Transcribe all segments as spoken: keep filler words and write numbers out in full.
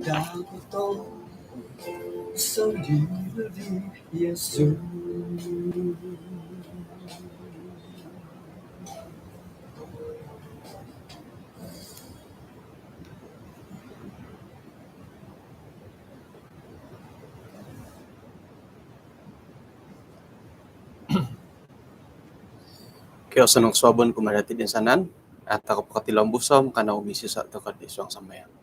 Dagoto sodiri di Yesus. Kio, osonong kosuabon kumaa dati toinsanan. Atau ko potilombus om kanou misisa' toko id suang sambayang.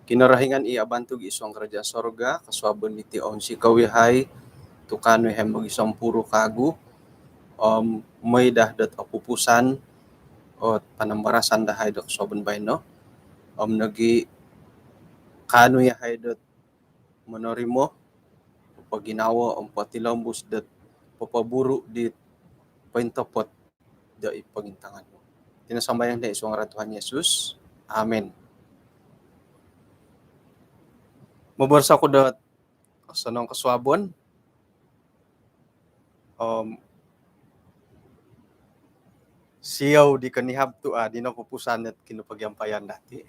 Kinorohingan i abantug id suang karajaan sorga, kosuabon diti ounsikou yahai tu kaanu yahai mogisompuru kagu om mooi daa dot opupusan o panambarasan dahai do kosuabon baino om nogi kaanu yahai dot monorimo, popoginawo om potilombus dot popoburu di pointopot do id pongintangan nu. Iti no sambayang dahai id suang ngaran Tuhan Yesus. Amin. Moboros oku dot osonong kosuabon om siou di konihab tu' adi no opupusan dot kinopogiampayan dati.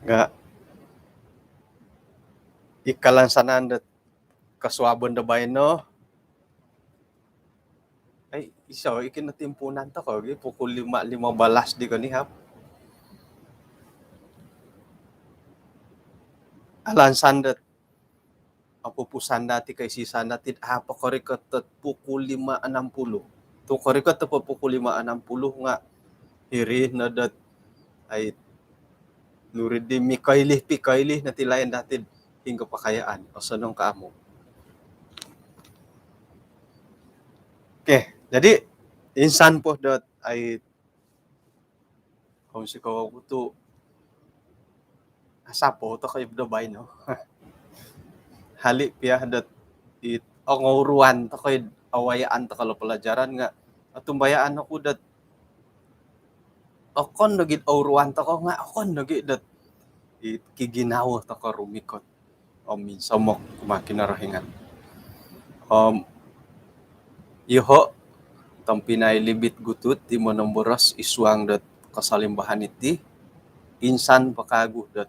Nga' i kalansanan dot kosuabon do baino, ai, iso i kinotimpuunan toko gi pukul lima lima belas di konihab. Alansan dot opupusan dati, koisisan dati, a' po korikot dot pukul lima enam puluh. Tu' korikot po pukul lima enam puluh nga' iri no dot, ai, nuri di mikoilih-pikoilih no ti lain dati hinggo pakayaan. Osonong ko amu'? Okey, jadi insan po dot, ai, kounsikou oku tu' asapou toko id do baino. Hali' pia dot i ongouruan toko id awayaan toko lo pelajaran nga' otumbayaan oku dot okon nogi' ouruan toko nga' okon nogi' dot i kiginawo toko rumikot om minsomok kumaa Kinorohingan. Om iyoho' tompinai Libit Gutut ti monomboros id suang dot kosolimbahan iti, insan po kagu dot,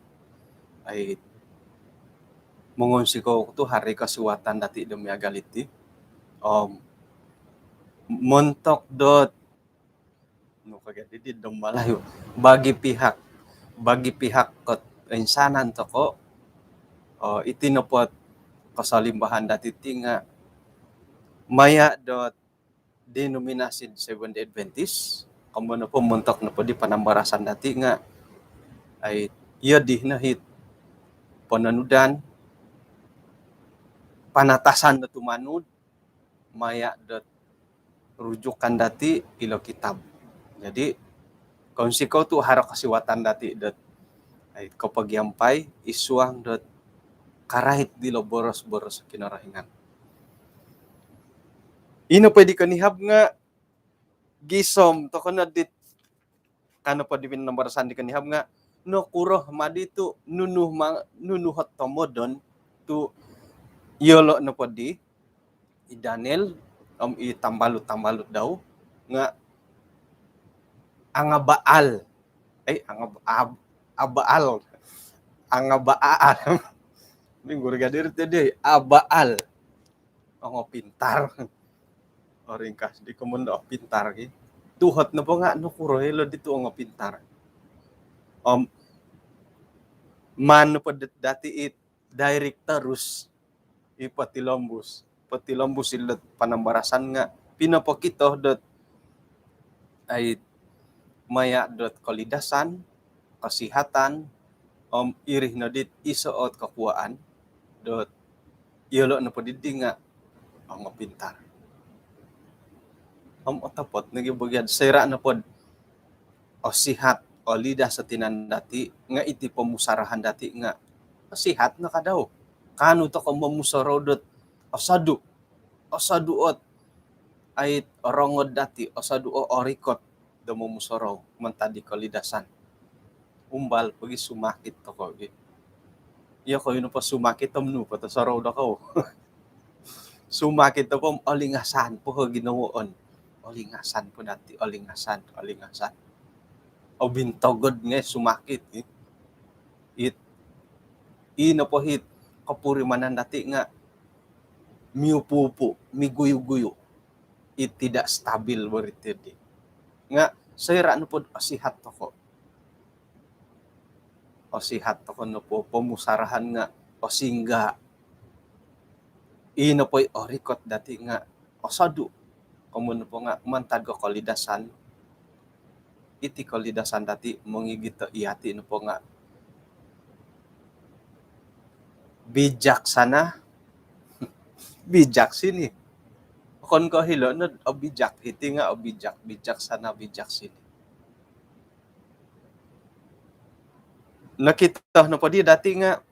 ai, mongounsikou oku tu' haro kosiwatan dati do miagal iti. Om montok dot nu ka gia di, di do Malayu, bagi pihak, bagi pihak koinsanan toko, o, iti nopo kosolimbahan dati ti nga' maya' dot denominasi Seventh Day Adventist, komoyon nopo montok nopo di panambarasan dati nga', ai, iyo di no it pononudan, panatasan do tumanud maya' dot rujukan dati ilo kitab. Jadi, kounsikou tu' haro kosiwatan dati dot, ai, kopogiampai id suang dot karait dilo boros-boros Kinorohingan. Ino po di konihab nga' gisom toko no dit, ka nopo di pinambarasan di konihab nga' nokuro ma di tu' nunu ma, nunu ot tomodon tu' iyolo' nopo di i Daniel om i tambalut-tambalut dau nga' angabaal. Eh, angab-, ab-, abaal. Angabaal. Minggu ri gadir tadi, abaal. Ongopintar. Oringkas di komoyon do opintar ki. Tu' ot nopo nga' nokuro ilo di tu' ongopintar. Om maan nopo dot dati it direct terus i potilombus, potilombus ilo panambarasan nga' pinopokito dot, ai, maya' dot kolidasan, kosihatan, om iri no dit iso ot kokuwaan dot iyolo' nopo didi nga' ongopintar. Om otopot nogi bagi dot soira' nopo dot osihat, olidas o tinan dati nga' iti pomusarahan dati nga' osihat no ka dau. Kaanu toko momusorou dot osodu', osodu' ot, ai, orongod dati, osodu' o orikot do momusorou mantad di kolidasan. Umbal pogi sumakit toko gi. Iyokoyu nopo sumakit om nu po tosorou dokou. Sumakit nopo om olingasan po o ginawoon. Olingasan po dati, olingasan, olingasan. Obintogod ngai' sumakit, eh. It Ii nopo hit kopurimanan dati' nga' miupu-upu, miguyu-guyu, i tidak stabil bo ri ti di. Nga' soira' nopo osihat toko', osihat toko' nopo pomusarahan nga' osingga'. Ii nopo i orikot dati' nga' osodu'. Komoyon nopo nga' mantad ko kolidasan, iti kolidasan dati' mongigit do iyati' nopo nga' bijaksana, bijak sini. Okon ko' hilo' nod obijak, iti nga' obijak, bijaksana, bijak sini. Nokito nopo di dati' nga'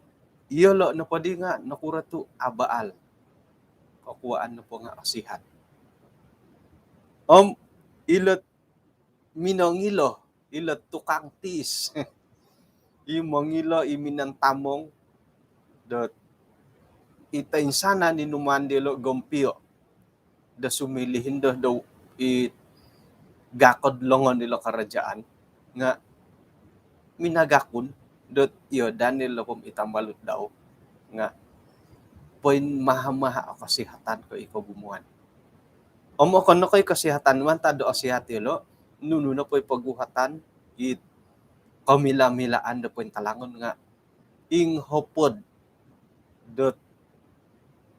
iyolo' nopo di nga' nokuro tu' abaal. Kokuwaan nopo nga' osihat. Om ilo' minongilo, ilo' tukang tis. I mongilo, i minantamong dot i toinsanan i numaan diyolo' gompio' do sumiliu indo do i gakod longon ilo' karajaan nga' minagakun dot iyo Daniel nopo om i tambalut dau nga' poinmaha-maha o kosihatan ko' i kogumuan. Om okon no ko' i kosihatan mantad do osihat iyolo', nunu nopo i poguhatan, i komila-milaan do pointalangon nga' inghopod dot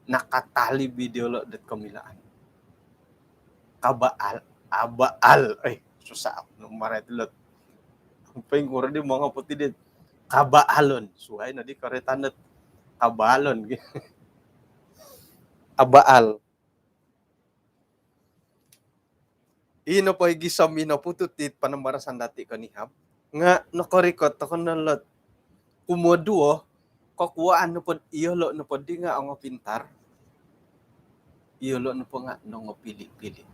nakatalib i diyolo' dot komilaan. Kabaal, abaal. Eh, susah aku marait lo'. Poingkuro di mongopot i dit kabaalon. Suwai nodi koroitan dot kabaalon. Abaal. Ii nopo i gisom i noputut id panambarasan dati' konihab nga' nokorikot toko' no lo'd kumoduo, kokuwaan nopo'd iyolo' nopo di nga' ongopintar, iyolo' nopo nga' nongopili-pili.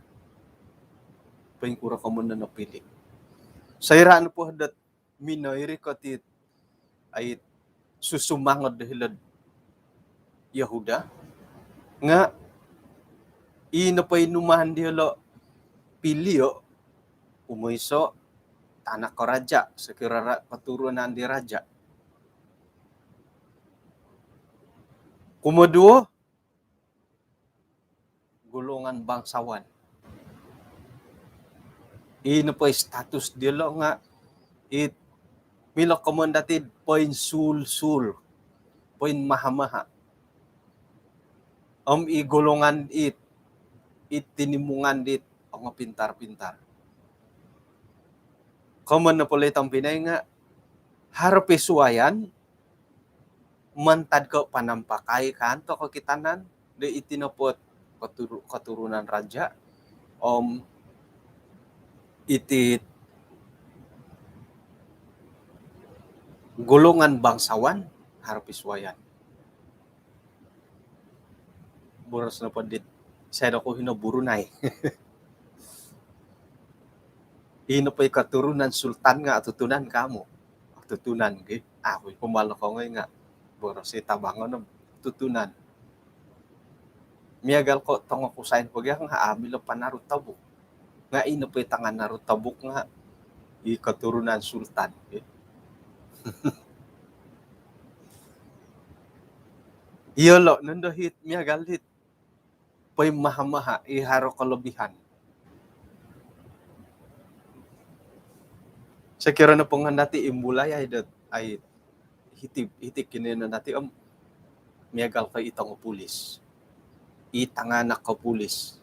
Poingkuro komoyon nopili? Soira' nopo dot minoirikot it ai susumangod do hilo'd Yahuda nga' ii nopo i numaan diyolo' pilio', kumoiso' tanak ko raja', sokiro ra- koturunan di raja'. Kumoduo, golongan bangsawan. Ii nopo i status diyolo' nga' it milo komoyon dati'd poinsuul-suul, poinmaha-maha. Om i golongan it, it tinimungan dit ongopintar-pintar. Komoyon nopo lo' i tompinai nga' haro pisuwayan mantad ko' panampakai kan toko' kitanan do iti nopo koturu- koturunan raja' om iti golongan bangsawan haro pisuwayan. Boros nopo dit isai dokoyu hino Burunai. Ii nopo i koturunan sultan nga' otutunan kamu. Otutunan gi. Aku i' kumaa lo kongoi nga' boros i tabangon om otutunan. Miagal ko' tongokusai nopo gi nga' amu milo panarut tobuk. Nga' ii nopo i tanganarut tobuk nga' i koturunan sultan gi. Iyolo' nondo hit miagal dit poinmaha-maha, i haro kolobihan. Sokiro nopo nga' dati' imbulai ai dot ai hiti, hiti kinoiyonon dati' om miagal ko' i tongopulis, i tanganak kopulis.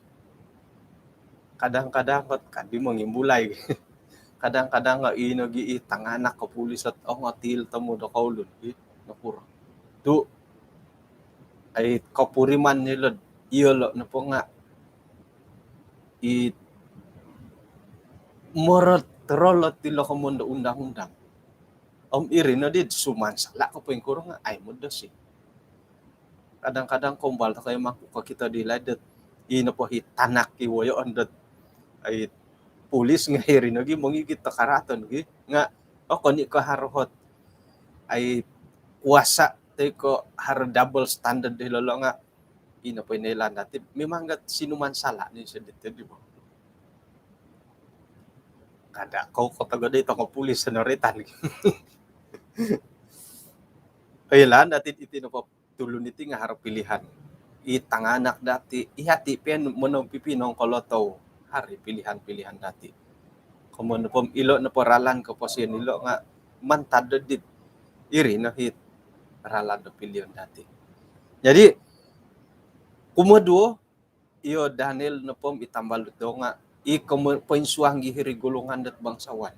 Kadang-kadang ko' kadi mongimbulai. Kadang-kadang ko' ii nogi i tanganak kopulis ot ongotil tomod do koulun gi, nokuro tu' ai kopuriman nilo'd iyolo' nopo nga' i morot rolot ilo komoyon do undang-undang. Om iri nodi'd sumansala' ko' poingkuro nga' ai mudo si. Kadang-kadang kombal toko' i mangku kokito di laid dot ii nopo i tanak i woyoon dot ai pulis nga' iri nogi mongigit do karaaton gi nga' okon i' ko' haro hot ai kuasa' toi ko' haro double standard di lolo' nga' ino po ino ilaan dati' mimang gat sinuman sala' ni sodito di bo. Kada' kou kotogodoi tongopulis sonoritan. Oilaan dati iti nopo tulun iti nga haro pilihan. I tanganak dati, i hati pian mono pipi nongkolotou. Haro pilihan-pilihan dati. Komoyon nopo ilo nopo ralan koposion ilo nga mantad do dit iri no hit ralan do pilion dati. Jadi kumoduo, iyo Daniel nopo i tambalut do nga i komo-, poinsuang gi hiri golongan dot bangsawan.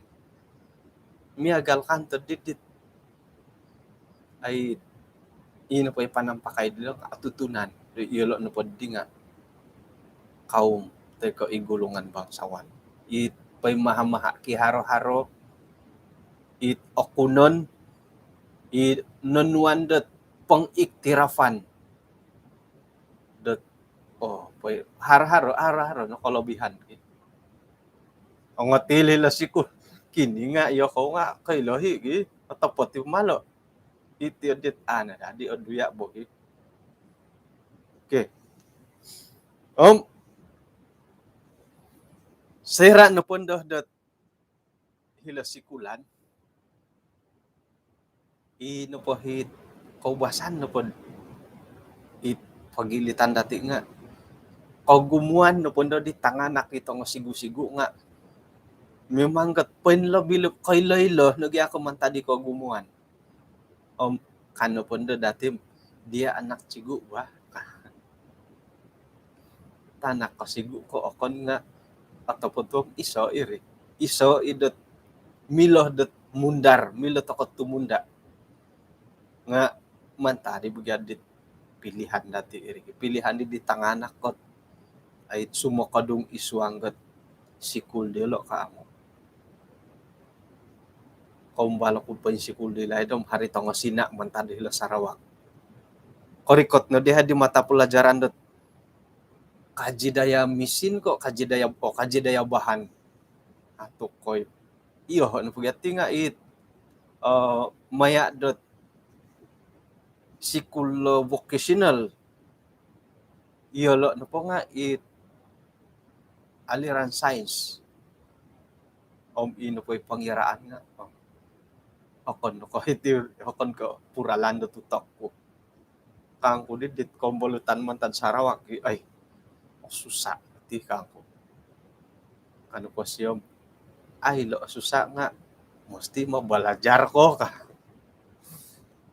Miagal kan terdidit. Ai, ino po i panampakai dilo atutunan. Iyolo nopo di nga kaum toi ko i golongan bangsawan. I po i maha-maha ki haro-haro, i okunon, i nonuan dot pengiktirafan dot, oh, po i haro-haro, haro-haro no kelebihan ki. Ongotil ilo sikul. Kini nga iyo ko nga koilo hi gi. Otopot i malo. Iti odit ana dadi oduya bo gi. Okey. Om, soira nopo ndo dot hilo sikulan, i nopo hit koubasan nopo it pogilitan dati nga kogumuan nopo ndo di tanganak i tongo sigu-sigu nga memang gat poin lobi lo koilo-ilo nogi aku mantad di kogumuan. Om kano po ndo dati, dia anak cigu bah. Tanak ko sigu ko okon nga otopot om iso iri. Iso i dot milo dot mundar, milo toko tumunda. Nga mantad di bagi adit pilihan dati iri. Pilihan di, di tanganak kot ai sumokodung isuang gat sikul diolo ka amu. Kombal oku poinsikul di laid om hari tongo Sina mantad hilo Sarawak. Korikot no di hadi mata pelajaran dot kaji daya mesin ko, kaji daya, oh, kaji daya bahan. Atuk koi. Iyo, no pagati nga it, eh, maya dot sikul, eh, vocational. Iyolo nopo nga it aliran sains. Om ino po i pangiraan nga, oh, okon ko hiti, okon ko puralan do tutok ku. Kangku di dit kombolutan mantad Sarawak i, ai, susah ti kangku. Kanu ko siom, ai lo susah nga mesti mau belajar ko ka.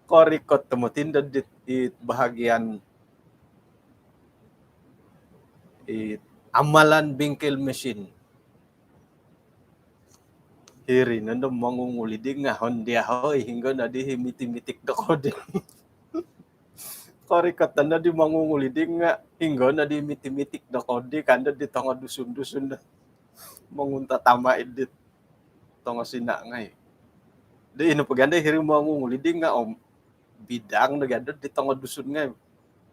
Korikot temu tindo dit, it bahagian i amalan bingkil mesin. Hiri nondo mongunguliding nga hon dia hoi hinggo nadi hi miti-mitik do kodi. Korikot nondo di mongunguliding nga hinggo nadi miti-mitik do kodi kando di tongo dusun-dusun do. Mongunta tama idit tongo Sina ngai. Di ino paganda hiri mongunguliding nga om bidang do gando di tongo dusun ngai.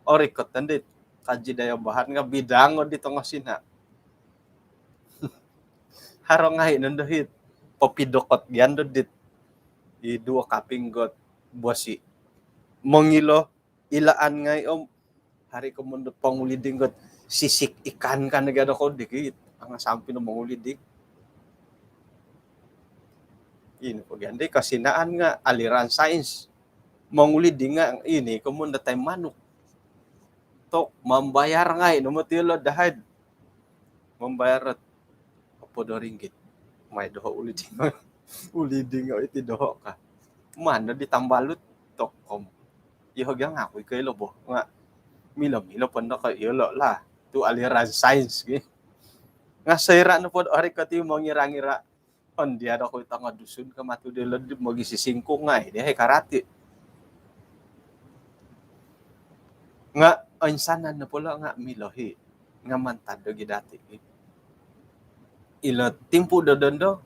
Orikot nondo kaji daya bahan nga bidang di tongo Sina. Haro ngai nondo hit popidokot gando dit i duo kaping got bosi. Mongilo ilaan ngai om hari komondo ponguliding got sisik ikan kan gado kodi ki. Anga sampi no monguliding. Ino paganda kasinaan nga aliran sains. Monguliding nga ini komondo tai manuk. Tok mambayar ngai no moti lo dahai. Mambayar apo do ringgit. Mai doho uliding. Uliding iti doho ka. Mana di tambalut tok kom. Iyo gia ngaku iko ilo bo. Nga milo-milo pon do ko iyolo lah. Tu aliran sains gi. Nga soira nopo do orikot i mongira-ngira on dia do ko tongo dusun ka matu di lodip mogi sisingkung ngai dia hai karati. Nga oinsanan nopo lo nga milo hi. Nga mantad do gi dati. Ilo timpu do dondo,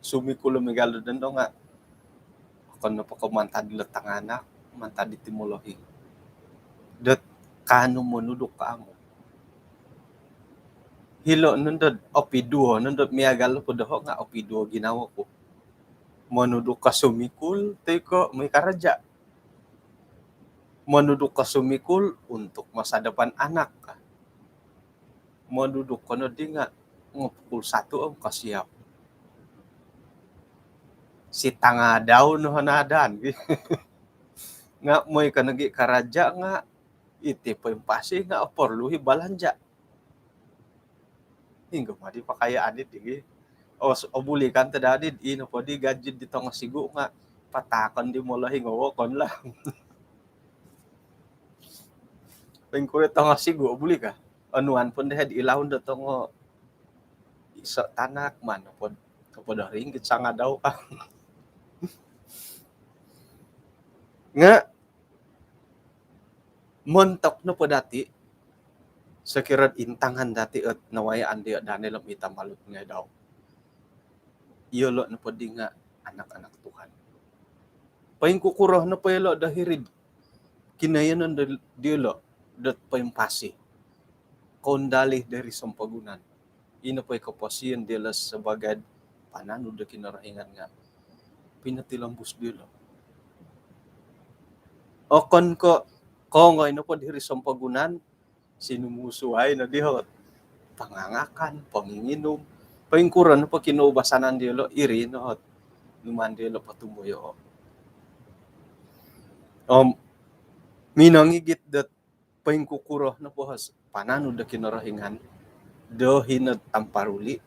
sumikul miagal do dondo nga okon nopo ko mantad ilo tanganak, mantad di timulohi. Dot kanu monuduk ka amu. Hilo nondo opiduo, nondo miagal po doho nga opiduo ginawo ku. Monuduk ka sumikul, toi ko moi karaja. Monuduk ka sumikul untuk masa depan anak. Monuduk ko nodi nga pukul satu om kosiap. Si tanga daun no hanadan. Nga' moi ko nogi karaja nga' iti poimpasi nga' oporlu i balanja'. Hinggo madi pakayaan iti gi. Os-, obuli kan tadadi, ino podi gaji di tongo sigu nga' pataakon di molohing wokon lah. Poingkuro tongo sigu obuli ka? Onuan pun dahai ilaun do tongo iso tanak man, opod, opod ringgit sangadau ka. Nga' montok nopo dati', sokiro intangan dati' ot nawayaan diya' Daniel om i tambalut ngai' dau, iyolo' nopo di nga' anak-anak Tuhan. Poingkukuro nopo iyolo' do hiri'd kinoiyonon do, diyolo' dot poimpasi, koundali do hiri sompomogunan, ino po i koposion diyolo' sabagai pananud do Kinorohingan nga' pinotilombus diyolo'. Okon ko' kongoi nopo do hiri sompomogunan, sinumusuai no diho' pangangakan, ponginginum, poingkuro nopo kinoubasanan diyolo', iri no ot numaan diyolo' potumboyoo'. Om minongigit dot poingkukuro nopo hos pananud do Kinorohingan do hino'd Tamparuli,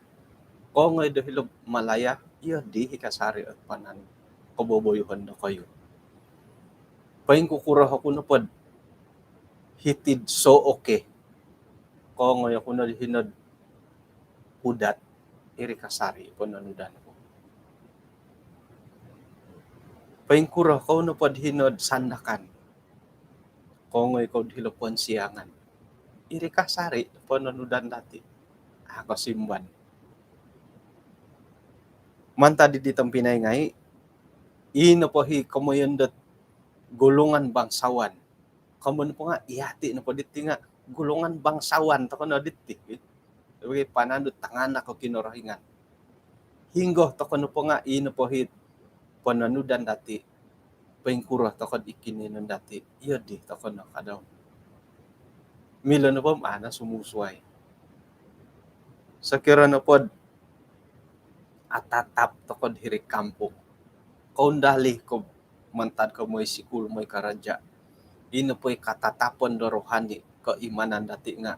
kongoi do hilo'd Malaya, iyo di i kasari' ot pananud koboboyoon dokoyu. Poingkukuro oku nopod hiti'd so oke, kongoi oku nod hino'd Hudat, iri kasari' pononudan ku. Poingkuro kou nopod hino'd Sandakan, kongoi kou'd hilo Ponsiangan, iri kasari' pononudan dati'. A' kosimban. Mantad di tompinai ngai', ino po i komoyon dot golongan bangsawan. Komoyon po nga' iyati' nopo diti nga' golongan bangsawan toko' no diti. Sabagai pananud tanganak o Kinorohingan, hinggo toko' nopo nga' ii nopo i pononudan dati', poingkuro toko'd i kinoiyonon dati', iyo di toko' no kadau. Milo nopo om a' no sumusuai. Sokiro nopod atatap toko'd hiri kampung, koundali ko mantad ko moi sikul, moi karaja, ino po i katatapon do rohani, keimanan dati' nga'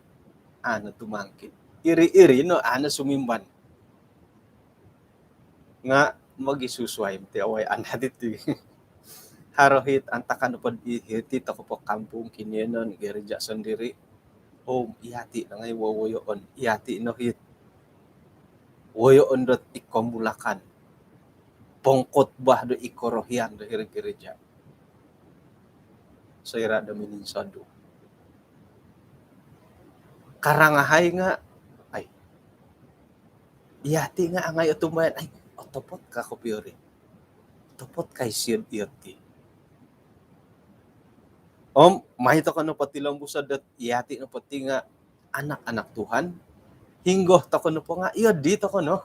a' no tumangkid. Iri-iri no a' no sumimban. Nga' mogisusuai moti awai anad iti. Haro hiti antakan nopod i hiti toko' po kampung kinoiyonon, gereja sondiri'. Om iyati' no ngai' wowoyoon, iyati' no hiti woyoon dot i komulakan, pongkhotbah do i korohian do hiri gereja. Soira' do mininsodu, karangahai nga', ai, iyati' nga' angai' otumbayaan, ai, otopot ka kopio ri? Otopot ka isio'd iyoti'? Om mai toko' no potilombuso' dot iyati' nopo ti nga' anak-anak Tuhan, hinggo toko' nopo nga' iyo di toko' no.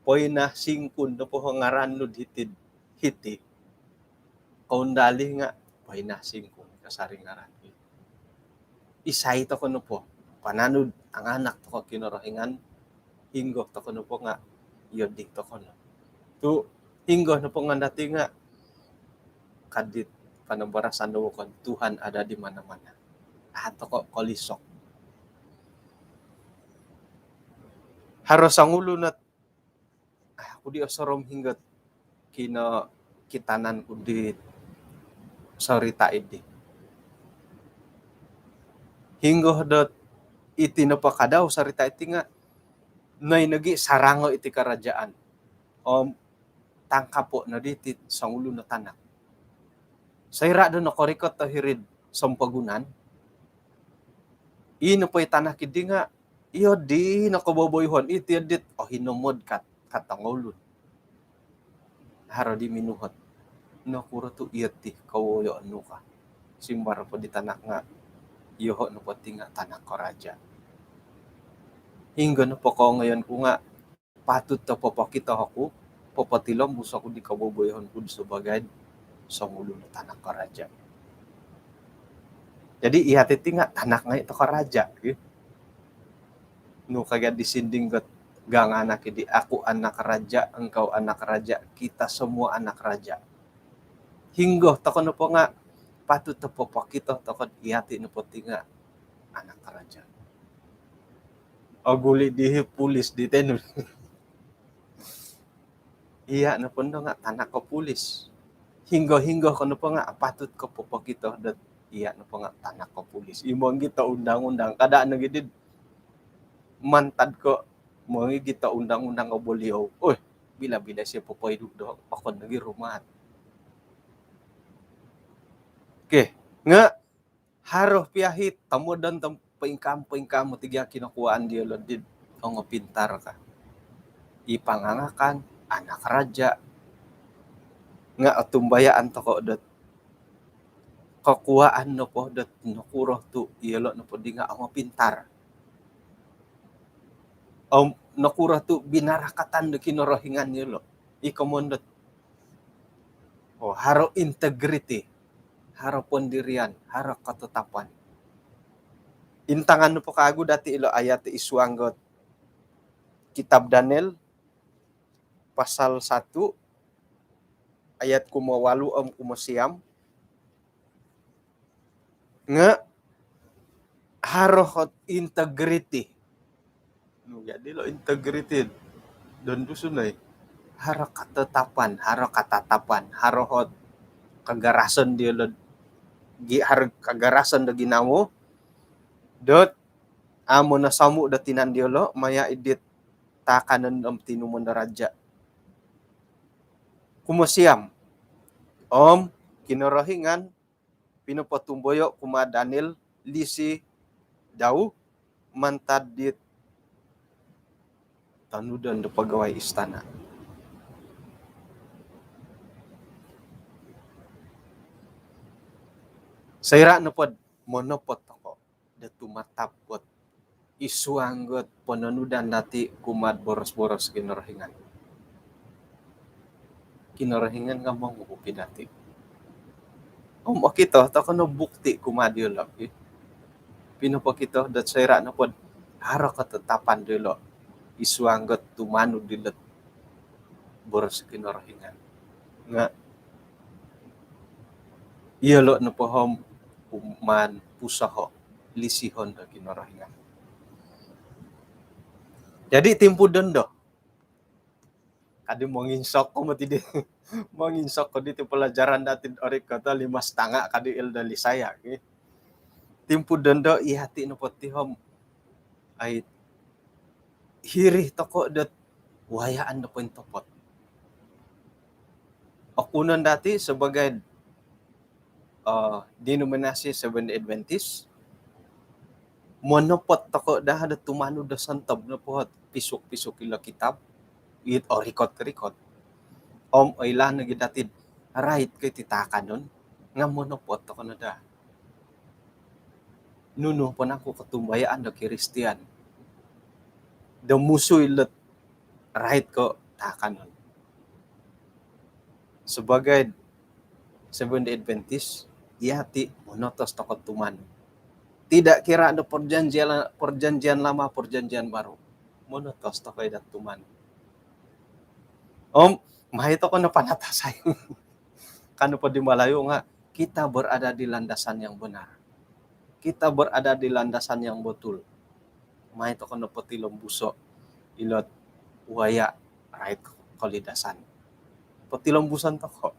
Poinah Singkun nopo o ngaran nu'd hiti'd hiti, koundali nga' Poinah Singkun kasari' ngaran. Isai toko' nopo, pananud, tanganak toko' Kinorohingan, hinggo toko' nopo nga' iyo di toko' no. Tu' hinggo nopo ngaan dati' nga' kadit panambarasan do wokon, Tuhan ada di mana-mana. A' toko' kolisok. Haro songulun ot, ah, aku di osorou hinggo't kinokitanan ku di sorita' iddi. Hinggo dot iti nopo kadau sorita' iti nga' noi nogi' sarango' iti karajaan om tangkapo' noddi iti songulun o tanak. Soira' do nokorikot o hiri'd sompomogunan, ii nopo i tanak iddi nga' iyo di nokoboboyuhon, iti oddit ohinomod kat, kat tongoulun. Haro di minuhot, nokuro tu' iyo ti kowoyoon nu ka? Simbar po di tanak nga', iyoho' nopo ti nga' tanak karaja'. Hinggo nopo kongoyon ku nga' patut do popokito oku, popotilombus oku di koboboyuhon ku di sabagai'd songulun o tanak karaja'. Jadi iyati' ti nga' tanak ngai' toko' raja', ki. Nu ka gia di sinding got ganganak iddi, aku anak raja, engkau anak raja, kita semua anak raja. Hinggo toko nopo nga patut toko pokito toko iyati nopo ti nga anak raja. Oguli dihi polis di tenu. Iya nopo ndo nga tanak ko polis. Hinggo-hinggo ko nopo nga apatut ko popokito dot iya nopo nga tanak ko polis. Imo gito undang-undang, kada nogi di mantad ko mongigit do undang-undang o boliau. Oi, bila-bila sio popoidu do okon nogi rumaat. Okey, nga haro pia hi tomodon tom poingkaa-poingkaa moti gia kinokuaan diolo di ongopintar ka. I pangangakan, anak raja. Nga otumbayaan toko dot kokuaan nopo dot nokuro tu iyolo nopo di nga ongopintar. Om nokuro tu binarakatan do Kinorohingan iyolo. I komoyon dot, oh, haro integriti, haro pendirian, haro ketetapan. Intangan nopo kagu dati ilo ayat id suang dot kitab Daniel pasal satu ayat kumowalu om kumosiam. Nga haro ot integriti. Nu jadi lo integriti don Dusun oi. Haro ketetapan, haro ketatapan, haro ot kagarasan diolo gi-, haro kagarasan do ginawo dot amu nosomu do tinan diolo maya id dit taakanon om tinumon do raja. Kumosiam om Kinorohingan pinopotumboyo kumaa Daniel lisi dau mantad dit tonudon do pegawai istana. Soira nopo do monopot toko do tumatap ot id suang dot pononudan dati kumaa boros-boros Kinorohingan, Kinorohingan nga monguhupi dati. Om okito toko no bukti kumaa diolo, eh. Pinopokito dot soira nopo do haro ketetapan diolo id suang dot tumanud dilo boros Kinorohingan. Nga iyolo nopo om maan pusoho, lisihon do Kinorohingan. Jadi timpu dondo, kadi monginsok ko moti di, monginsok ko diti pelajaran dati ori kota lima setengah kadi Elder Lisaya, ki. Timpu dondo iyati nopo ti om ai hiri toko dot wayaan do pointopot. Okunon dati sebagai, eh, denominasi Seventh Adventist, monopot toko daa do tumanud do sontob nopo ot pisuk-pisuk ilo kitab, it orikot-rikot. Om oilaan nogi dati do rait ko iti taakanon, nga monopot toko no daa. Nunu po nangku kotumbayaan do Kristian do musu ilo rait ko taakanon? Sebagai Seventh Adventist, iyati monotos toko tumanud. Tidak kira do perjanjian, perjanjian lama, perjanjian baru. Monotos toko ida tumanud. Om mai toko no panatasai. Kan nopo di Malayu nga, kita berada di landasan yang benar. Kita berada di landasan yang betul. Mai toko no potilombuso ilo waya rait kolidasan. Potilombuson toko.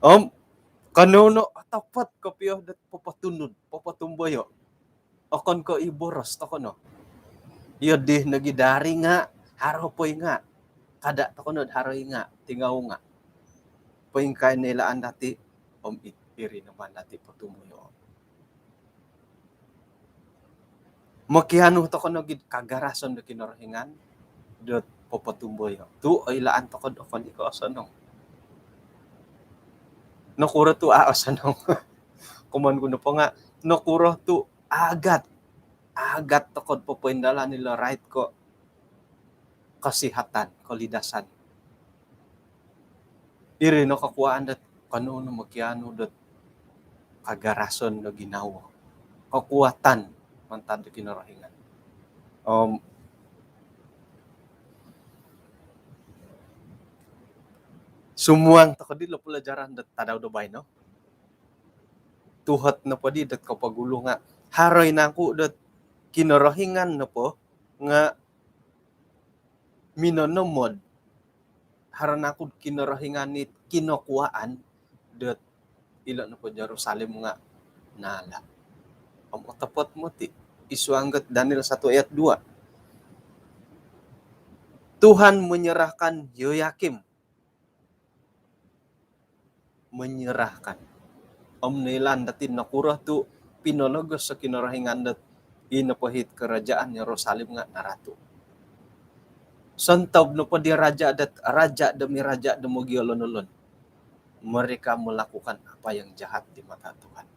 Om kanou no otopot kopio dot popotunud, popotumboyo. Okon ko i boros toko no. Iyo di nogi dari nga, haro poinga. Kada toko no haro inga, tingau nga. Poingkaa noilaan dati, om i-, iri no maan dati potumboyo. Mokianu toko nogi kagarason do Kinorohingan dot popotumboyo. Tu oilaan toko do okon i ko osonong. Nokuro tu a osonong? Komoyon ku nopo nga, nokuro tu agat, agat toko do popoindalan ilo rait ko kesihatan, kolidasan. Iri no kokuaan dot kanou no mokianu dot kagarason do ginawo, kekuatan mantad do Kinorohingan. Om Sumuang toko dilo pelajaran dot tadau do baino. Tuhot nopo di dot kopogulu nga haro i nangku dot Kinorohingan nopo nga minonomod, haro nangku Kinorohingan it kinokuaan dot ilo nopo Jerusalem nga nala. Om otopot moti id suang dot Daniel satu ayat dua. Tuhan menyerahkan Yoyakim, menyerahkan. Om noilaan dati nokuro tu pinologos o Kinorohingan dot i nopo it kerajaan Yerusalem nga naratu. Sontob nopo di raja dot, raja demi raja do mogiolon-olon, mereka melakukan apa yang jahat di mata Tuhan.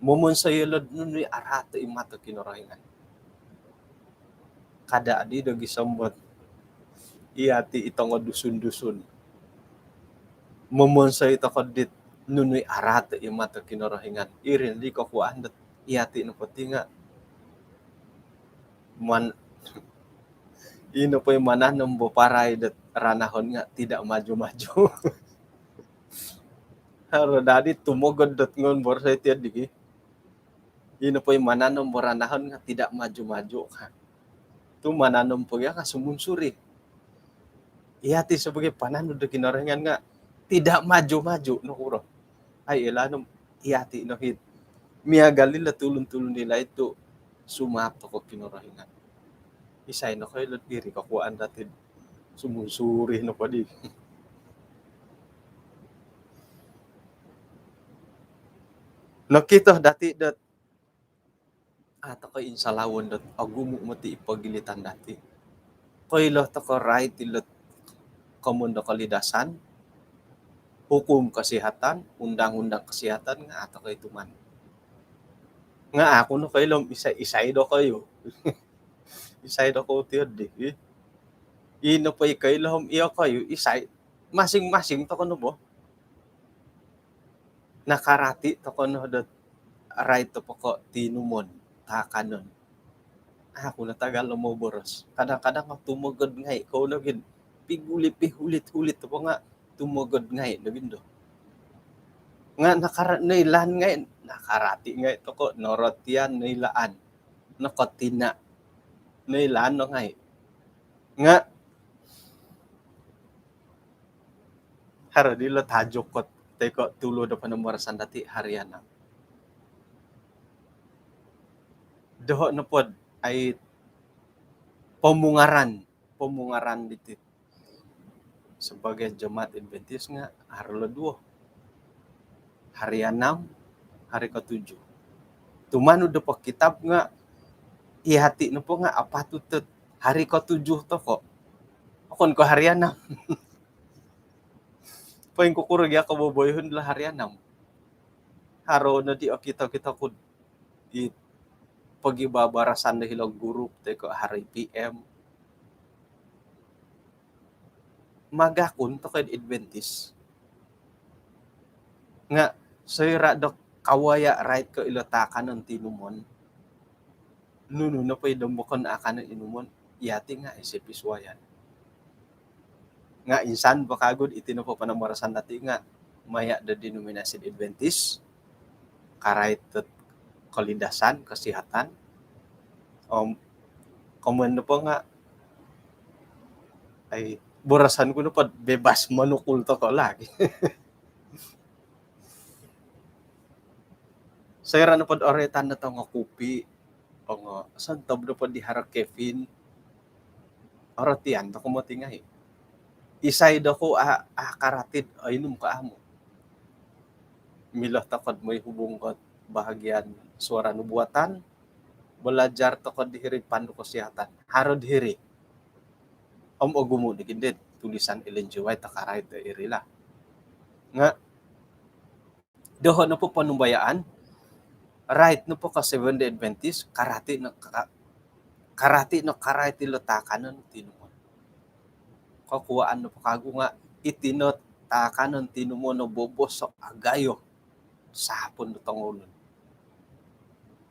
Momonsoi yolo nunu i araat id mato Kinorohingan. Kada adi do gisom dot iyati i tongo Dusun-Dusun. Momonsoi toko dit nunu i araat id mato Kinorohingan. Iri di kokuaan dot iyati nopo ti nga man-, i nopo i mananom bo parai dot ranahon nga tidak maju-maju. Haro dadi tumogod dot ngon boros iti digi. I nopo i mananom bo ranahon nga tidak maju-maju ka. Tu mananom po gia ka sumunsuri. Iyati sebagai pananud do Kinorohingan nga tidak maju-maju, nokuro. Ai, ilo no iyati no it miagal ilo tulun-tulun di laid tu sumaap toko Kinorohingan. Isai nokoilo diri kokuaan dati sumunsuri nopo di. Nokito dati dot a' toko insalawon dot ogumu moti i pogilitan dati. Koilo toko rait ilo komon do kolidasan, hukum kesihatan, undang-undang kesihatan nga a' toko i tuman. Nga aku nokoilo om isai, isai dokoyu. Isai dokoyu ti di, eh. I nopo i koilo om iyokoyu, isai, masing-masing toko no bo. Nakarati toko no dot rait nopo ko tinumon, taakanon. Aku no tagal lo moboros. Kadang-kadang tumogod ngai kou no gin. Pigulit, pihulit-hulit nopo nga tumogod ngai no gin do. Nga nakara-, noilaan ngai, nakarati ngai toko, norotian, noilaan. Nokotina, noilaan no ngai. Nga haro dilo tajuk kot toi ko tulu do panambarasan dati hari anam. Doho nopo dot ai pomungaran, pomungaran diti sebagai jemaat Adventist nga haro lo duo. Hari anam, hari ketujuh. Tumanud do po kitab nga iyati nopo nga apatut dot hari ketujuh toko. Okon ko hari anam. Poingkukuro gia koboboyoon dilo hari anam. Haro nodi okito-kito ku di pogibabarasan do hilo grup toi ko hari P M. Magakun toko id Adventist. Nga soira do kawaya rait ko ilo taakanon tinumon, nunu nopo i dombokon akanon inumon, iyati nga aiso pisuayan. Nga insan po kagu dot iti nopo panambarasan dati nga maya do denominasi Adventist, karait dot kolidasan, kesihatan. Om komon nopo nga, ai, boroson ku nopo bebas manukul toko lagi. Soira nopo dot oroitan do tongo kupi, ongo sontob nopo di haro kafein, orotian toko moti ngai. Isai dokoyu a, a karati dot oinum ko amu. Milo toko dot moi hubung ko bahagian suara nubuatan, belajar toko diri pandu kesihatan. Haro diri. Om ogumu di gin dot tulisan Ellen G. White takarait do iri lah. Nga doho nopo ponumbayaan, rait nopo ko Seventh Day Adventist, karati no ka-, karati no karait ilo taakanon tinumon. Kokuaan nopo kagu nga iti no taakanon tinumon no bobos o agayo sapun do tongoulun.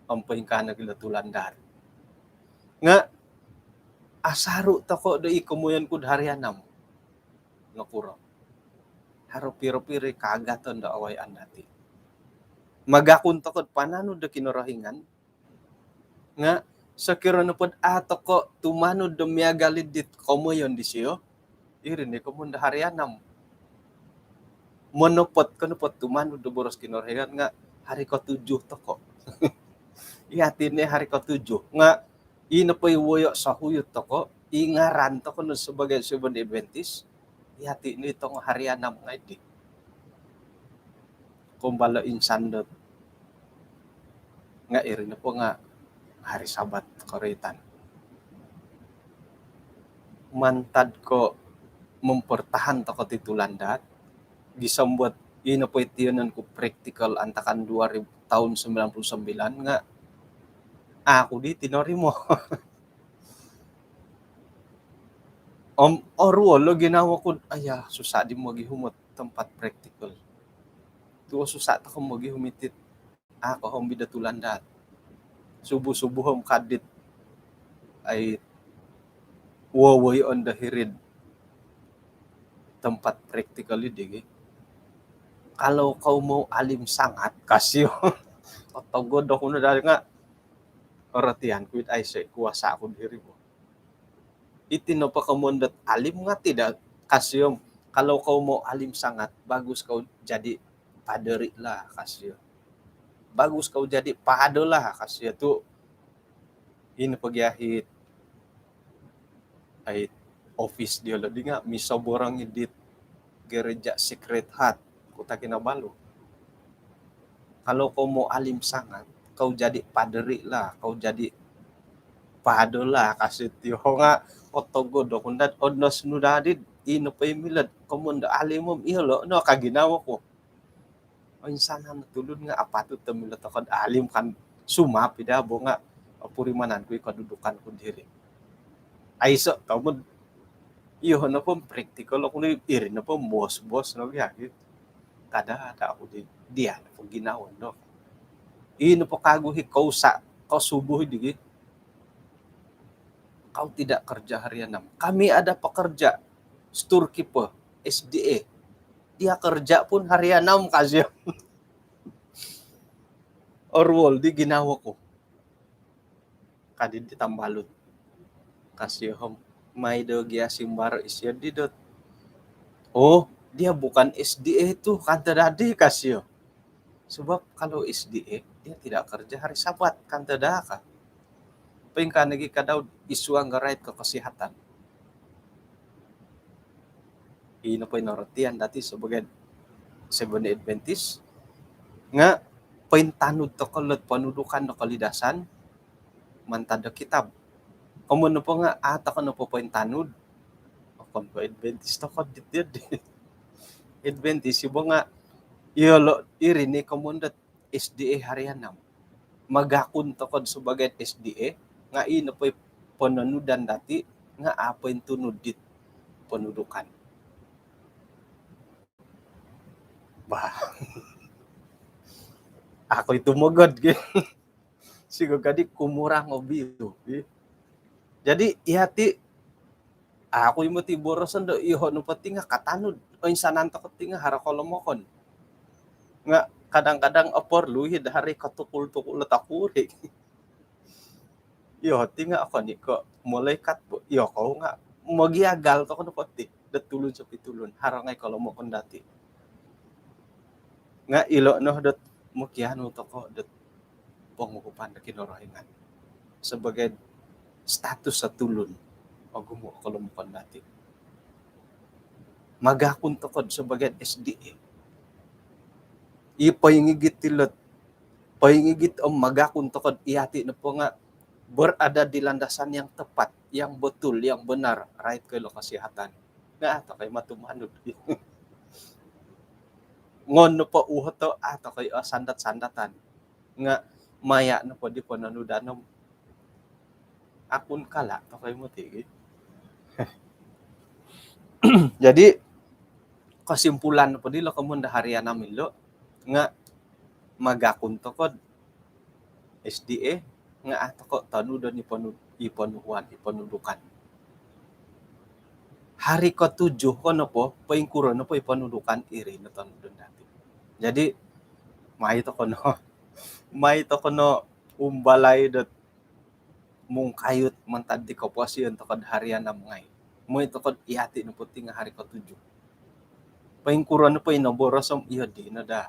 Om poingkaa nogi ilo tulandar. Nga asaru toko do i komoyon ku do hari anam. Nokuro? haro piro-piro i kaagaton do awayaan dati. Magakun toko do pananud do Kinorohingan, nga sokiro nopo do a toko tumanud do miagal i dit komoyon disio, iri no i komoyon do hari anam. Monopot ko nopo tumanud do boros Kinorohingan nga hari kotujuh toko. Yati no i hari kotujuh. Nga i nopo i woyo sohuyut toko, i ngaran toko no sebagai Seventh Adventist, yati no i tongo hari anam ngai di. Kumbalo insan dot nga iri nopo nga hari Sabat koroitan. Mantad ko mempertahan toko ti tulandaat, gisom buat i nopo i tiyonon ku praktikal antakan dua ribu, tahun sembilan puluh sembilan nga aku di tinorimo. Om oruol o ginawo ku, aya, susah di mogihum ot tempat praktikal. Tuo susah toko mogihum iti, a ko hobi do tulandaat. Subuh-subuh om kadit ai wowoyoon do hiri'd tempat praktikal i digi. Kalau kau mau alim sangat, kasio. Otogod oku no dari nga orotian ku it aiso kuasa ku diri bo. Iti nopo komoyon dot alim nga tidak, kasio. Kalau kau mau alim sangat, bagus kau jadi paderi lah, kasio. Bagus kau jadi pado lah, kasio tu. Ino pogi ahit ai ofis diolo di nga misoborong i dit gereja Sacred Heart Kota Kinabalu. Kalau kau mau alim sangat, kau jadi paderi lah, kau jadi pado lah, kasio ti. Ho nga otogod oku no dot onos nu dadi, ino po i milo do komoyon do alim om iyolo no ka ginawo ku. Oinsanan o tulun nga apatut do milo toko do alim kan, sumapi daa bo nga opurimanan ku i kedudukan ku diri. Aiso tomod. Iyo nopo praktikal oku ni, iri nopo bos-bos no biagi. Kada ada oku di, dia nopo ginawo no. I nopo kagu i kousa, kosubuh i digi. Kau tidak kerja hari anam. Kami ada pekerja storekeeper, S D A. Dia kerja pun hari anam, kasio. Oruol di ginawo ku, kadi di tambalut, kasio. Om mai do gia simbaro isio di dot, oh, dia bukan S D A tu, kan tadadi, kasio. Sebab kalau S D A, dia tidak kerja hari Sabat, kan tadaka. Poingkaa nogi kadau id suang garait ko kesihatan. Ino po i norotian dati sebagai Seventh Adventist nga pointanud toko lot ponudukan do kolidasan mantad do kitab. Komoyon nopo nga a toko nopo pointanud, okon ko Adventist toko dit, dit. Adventist i bo nga iyolo, iri ni komoyon dot S D A hari anam. Magakun toko do sebagai S D A nga i nopo i pononudan dati nga a pointunud dit ponudukan. Bah. Aku itu mogod gi. Sigo kadi kumurang obi tu gi. Jadi iya ti aku imo ti boroson do iyoho nopo ti nga katanud. Oinsanan toko ti nga haro kolomokon. Nga kadang-kadang oporlu i do hari kotukul-tukul o tokuri. Iyo ti nga okon i ko malaikat bo. Iyo kou nga mogiagal toko nopo ti do tulun sopi tulun. Haro ngai kolomokon dati. Nga ilo no dot mokianu toko dot ponguhupan do Kinorohingan sebagai status do tulun ogumu kolomokon dati. Magakun toko do sebagai S D A. I poingigit ilot, poingigit om magakun toko do iyati nopo nga berada di landasan yang tepat, yang betul, yang benar, rait ko ilo kesihatan. Nga a toko i matumanud. Ngon nopo uhoto a toko i, oh, sandat-sandatan. Nga maya nopo di pononudan om akun kala toko i moti gi. Jadi kesimpulan nopo dilo komoyon do hari anam ilo nga magakun toko do S D A nga a toko tonudon i ponu-, i ponuhuan, i ponudukan. hari ketujuh ko nopo, poingkuro nopo i ponudukan, iri no tonudon dati. Jadi, mai toko no, mai toko no umbalai dot mungkayut mantad di koposion toko do hari anam ngai. Moi toko do iyati nopo ti nga hari ketujuh. Poingkuro nopo i noboros om iyo dino daa.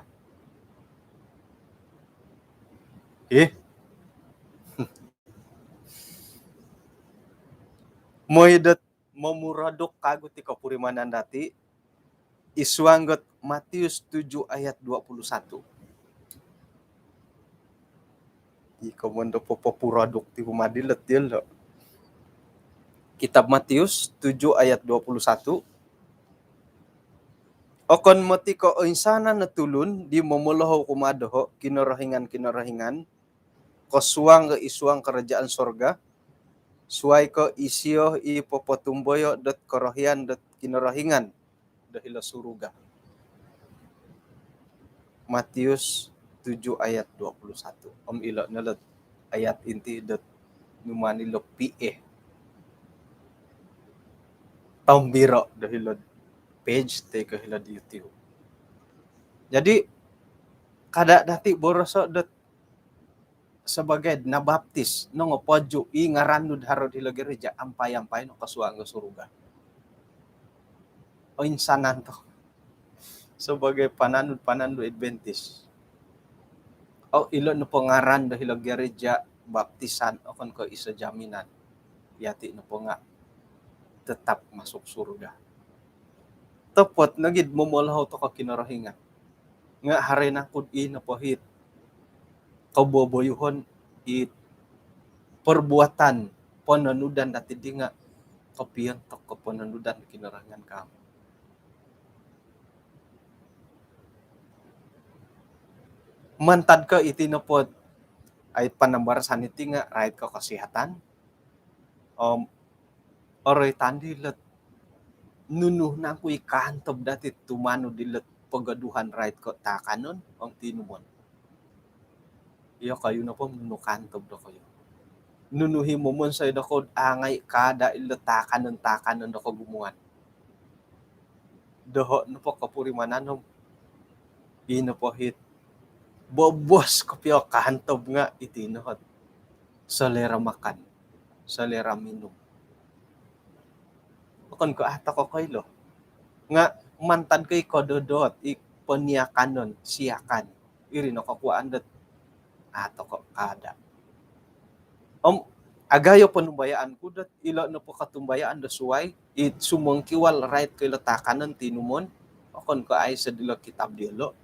Ih. Moi dot momuroduk kagu ti kopurimanan dati, id suang dot Matius tujuh ayat dua puluh satu. Iko mondo popopuroduk ti humadi let diolo. Kitab Matius tujuh ayat dua puluh satu. Okon moti ko oinsanan no tulun di momolohou kumaa doho, kinorohingan-kinorohingan, kosuang ko id suang kerajaan sorga, suai ko isio i popotumboyo dot korohian dot Kinorohingan do hilo suruga. Matius tujuh ayat dua puluh satu. Om ilo no lot ayat inti dot numan ilo P A. Tombiro do hilo page toi ko hilo di YouTube. Jadi, kada dati boroso dot sebagai nabaptis, nongopoju i ngaran nu do haro hilo gereja, ampai-ampai no kosuang do suruga. Oinsanan to sebagai pananud-pananud Adventist. Oh, ilo nopo ngaran do hilo gereja baptisan, okon ko iso jaminan. Iyati nopo nga tetap masuk suruga. Topot nogi do momolohou toko Kinorohingan. Nga haro nangku di nopo it koboboyuhon, it perbuatan pononudan dati di nga kopiontok ko pononudan Kinorohingan kaamu. Mantad ko iti nopo, ai, panambarasan iti nga rait ko kesihatan. Om oroitan di lot nunu nangku i kaantob dati tumanud di lot pogoduhan rait ko taakanon om tinumon. Iyokoyu nopo nunu kaantob dokoyu? Nunu i momonsoi dokoyu do angai kada ilo taakanon-taakanon do kogumuan? Doho nopo kopurimanan om i nopo it bobos kopio kaantob nga iti no ot selera makan, selera minum. Okon ko a toko koilo. Nga mantad ko i kododot, i poniakanon, siakan, iri no kokuaan dot a toko kada. Om agayo ponumbayaan ku dot ilo nopo kotumbayaan do suai, i sumongkiwal rait ko ilo taakanon tinumon, okon ko aiso dilo kitab diolo,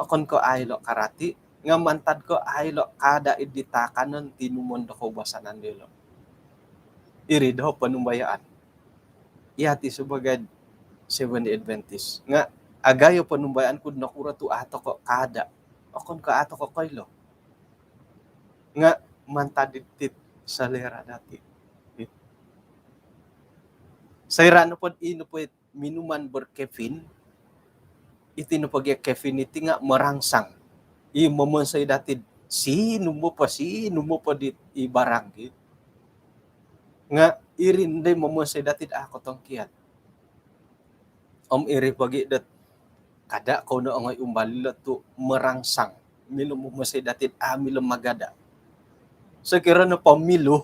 okon ko a ilo karati, nga mantad ko a ilo kada id di taakanon tinumon do koubasanan diolo. Iri doho ponumbayaan. Iyati sebagai Seventh Day Adventist nga agayo ponumbayaan ku do nokuro tu a toko kada. Okon ko a toko koilo. Nga mantad dit selera dati. Soira nopo i nopo it minuman berkafein, iti nopo gia kafein iti nga merangsang. I momonsoi dati do sinum po, sinum po di i barang ki. Nga iri no di momonsoi dati do a kotongkiad. Om iri pogi dot kada kou no ongoi umbal ilo tu merangsang. Milo momonsoi dati do a milo magada. Sokiro nopo milu,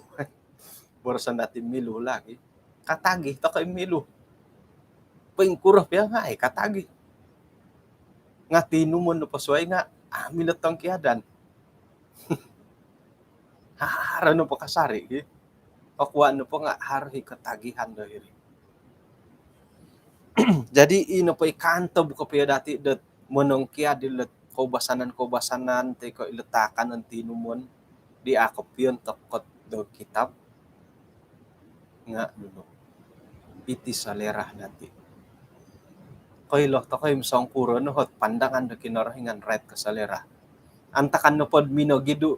boroson dati milu lagi. Katagih toko i milu. Poingkuro pia nga ai katagih. Nga tinumon nopo suai nga a milo tongkiadan. Haro nopo kasari ki. Kokuaan nopo nga haro i katagihan do iri. Jadi i nopo i kaantob kopio dati dot monongkiad ilo koubasanan-koubasanan toi ko ilo taakanon tinumon di a kopiontok ko do kitab nga nunu, iti selera dati. Koilo toko i om songkuro no ot pandangan do Kinorohingan rait ko selera. Antakan nopo do minogidu